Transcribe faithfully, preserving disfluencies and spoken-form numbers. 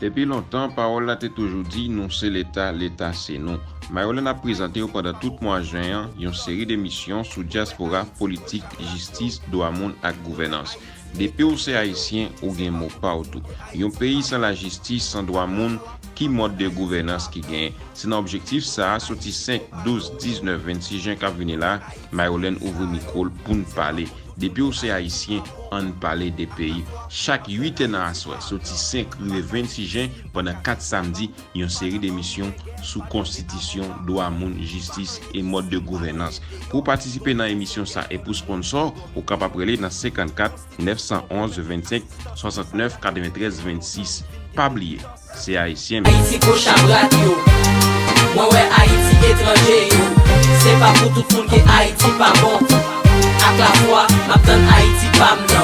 Depi lontan, pawòl la te toujou di, nou se Leta, Leta se nou. Mayoland ap prezante w pandan tout mwa jen an yon seri de emisyon sou dyaspora, politik, jistis, dwa moun ak gouvènans. Depi w se Ayisyen, ou gen mo pa w tou. Yon peyi san lajistis, san dwa moun, ki mòd de gouvènans ki genyen? Se nan objektif sa a, soti senk, douz, diznèf, vennsis jen k ap vini la, Mayoland ouvri mikwo l pou n pale. Depi w se Ayisyen, ann pale de peyi. Chak uit è nan aswè, soti senk rive vennsis jen, pandan kat samdi, yon seri de emisyon sou konstitisyon, dwa moun, jistis e mòd de gouvènans. Pou w patisipe nan emisyon sa e pou sponsò, ou kapab rele nan senkannkat, nèf san onz, vennsenk, swasannnèf, katreventrèz, vennsis. Pa bliye, se Ayisyen m. Ayiti gon chabrak yo. Mwen wè Ayiti etranje yo. Se pa pou tout moun ke Ayiti pa bon. Ak lafwa, m ap tann Ayiti pa m nan.